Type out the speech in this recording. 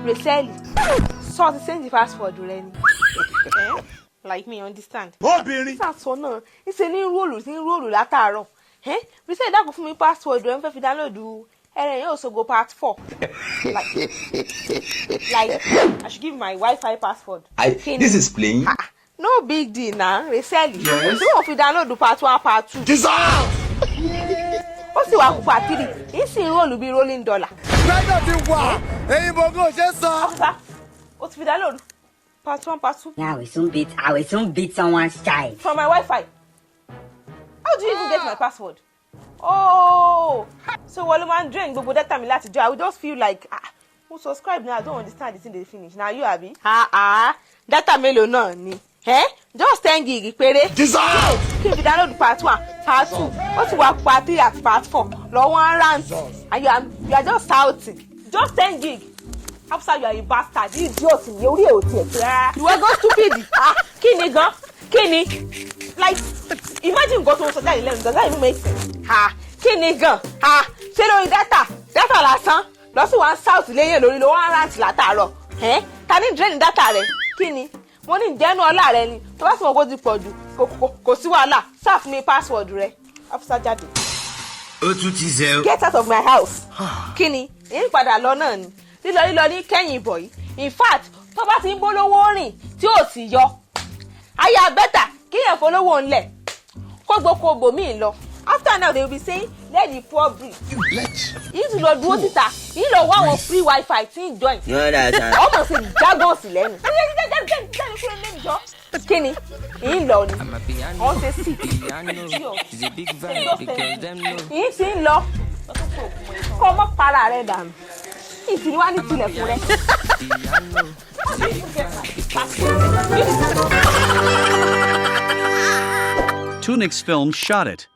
Rachel, sọ ti send password rẹ ni. Eh? Like me, understand. Obìnrin. Sàtọ̀ náà ńṣe ní roll ní roll látàárọ̀. Rachel, dákun, fún mi password rẹ, ń fẹ́ fi download Ẹrẹ̀yìn Òṣogbo part 4. Like I should give my Wi-Fi password. I, Kí ni? This is playing. Ah, no big deal na, Rachel. Yes. Tí wọ́n fi download part 1, part 2. Jesus. Ó sì wá kú part 3. Ń sì ń roll bíi rolling dollar. Gbẹ́dọ̀ ti wà, èyí bọ̀gán ṣe sọ. Officer, ó ti fi download part 1, part 2 Yeah, I will soon beat someone's child. From my Wi-Fi. How do you even get my password? Oh, so wọ́n ló máa ń drain gbogbo data mi láti jọ. I will just feel like, ah, mo subscribe now, I don't understand the thing dey finish. Na you, abi? Ah ah, data mélòó náà ni? Eh? Just 10 gig péré. Jesus. Kí n fi download part 1, part 2, ó ti wá part 3 àti part 4. Lọ wọ́n rant and you are just shouting. Just 10 gig. Officer, you are a bastard. Idiot ni orí ẹ̀ ò tiẹ̀ pé rárá. Ìwọ gan stupid. Ah, kí ni gan? Kí ni? Like, imagine nǹkan tó ń sọ jáde lẹ́nu. Does that even make sense? Ah, kí ni gan? Ah, ṣé lórí data? Data lásán. Lọ sí wọn south léyìn lórí ló wọ́n rant látàárọ̀. Ẹ́ ta ní drain data rẹ̀? Kí ni? Mo ní ìjẹ́nu ọlá rẹ ni. Tó bá sì mọ̀ kó ti pọ̀ jù, kò sí wàhálà. Sáà fún mi password rẹ. Officer, jáde. Ó tún ti zẹ o. Get out of my house. Kí ni? Èyí ń padà lọ náà ni, lílọ lílọ ní kẹ́yìn ìbọ̀ yìí. In fact, tó bá ti ń bólówó rìn tí ò sì yọ ayé, better kíyàn fọlọ́wọ́ ńlẹ̀ kó gboko bòmíì lọ. After now, they will be saying, "Let the poor breathe." Yìí tún lọ dúró síta yìí, lọ wá àwọn free Wifi tí ń join. You understand? Ọmọ sì jágọ́ọ̀sì lẹ́nu. Kí ni? Yìí ń lọ ni wọ́n ṣe sí yìí ti ń lọ kọ́ ọmọ para rẹ̀ dànù ìtì ni wàá ní tilẹ̀kùn rẹ̀. Tunix Films shot it.